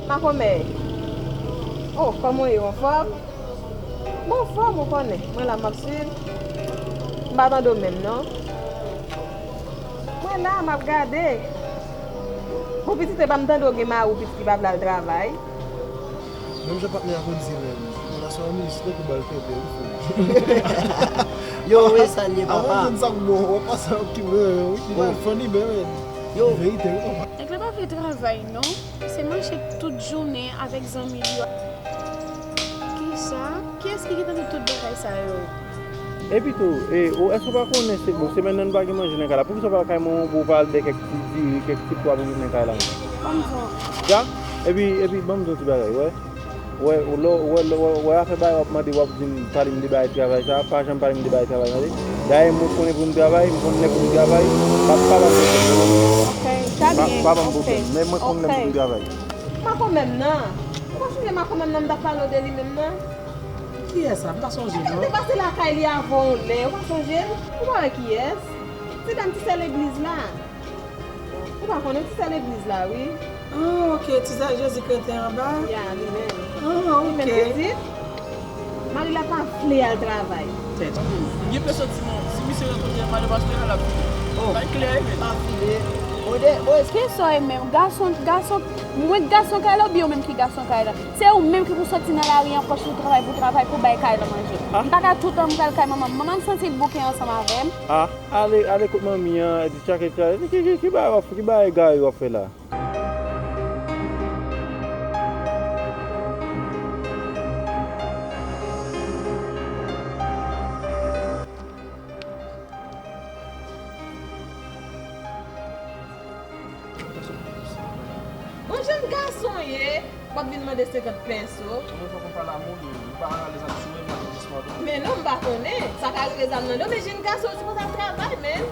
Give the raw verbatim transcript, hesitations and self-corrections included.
Makomè. Oh, kòman w ye, w anfòm? Mwen anfòm, ou konnen. Mwen la, m ap swiv. M pa tande w menm, non. Mwen la, m ap gade. Bon, pitit, epa m tande w gen mari w, pitit, ki pa vle al travay. Menm jan patnè a konn di menm. Relasyon an minis tankou bal fèbè, wi, frè m. Yo, wi, sa l ye, papa. Avan jwenn sa k bon, w ap pase ak ki, wi, li pa funny, ben, wi. Yo. Verite, wi, papa. Nèg la pa vle travay, non. Se mache tout jounen avèk zanmi l yo. Kisa? Kiyès ki gentan fè tout bagay sa yo? Epi tou, e, ou, èske w pa konnen se, bon, semèn nan nou pa gen manje nan kay la? Poukisa w pa al kay manman w pou w pa al bè kèk ti diri, kèk ti pwa pou w met nan kay la? Ban m di w. Ja? Epi, epi, ban m di w ti bagay, wè. Wè, ou lè, wè, lè, wè, wè, afè bagay w ap mande, w ap di m, pale m de bagay travay sa, pa janm pale m de bagay travay, tande. Dayè, mwen konnen pou m travay, m konn lè pou m travay, pa, pa ban m pwoblèm. Ok, sa byen, papa m pwoblèm, men mwen konn lè pou m travay. Makomè m nan. Ou pa sonje makomè m nan m t ap pale w de li menm nan? Kiyès sa? M pa sonje, non. Li te pase lakay li avè w yon lè, ou pa sonje l? Ou pa wè kiyès? Se dam ti sè legliz la. Ou pa konnen ti sè legliz la, wi. Ah, ok, ti sè Jezi kreten anba? Ya, li menm. Ah, ok. Li menm pitit. Mari l la pa vle al travay. Tèt. Gen presantman, si misye rankontre madan pastè a, l ap file. Oh. Bay klè, men. Pa file. Ode, o, Kisa w ye menm? Gason, gason, mwen gason kay la oubyen ou menm ki gason kay la? Se ou menm ki pou soti nan lari an pòch pou travay, pou travay, pou bay kay la manje. Ah. M pa ka toutan m pral kay manman m. Manman m santi l bouke ansanm avè m. Ah, ale, ale kot manmi an, epi tchake, tchake. Ki, ki, ki, ki bagay w ap, ki bagay gari w ap fè la? Bon, jèn gason ye, w ap vin mande senkant pèso. Mwen fòk mwen pale a moun, li pa alèz ak sou mwen, mwen jis mande. Men non, m pa konnen. Sa ka rive zam nan do, men jèn gason, ou sipoze ap travay, men.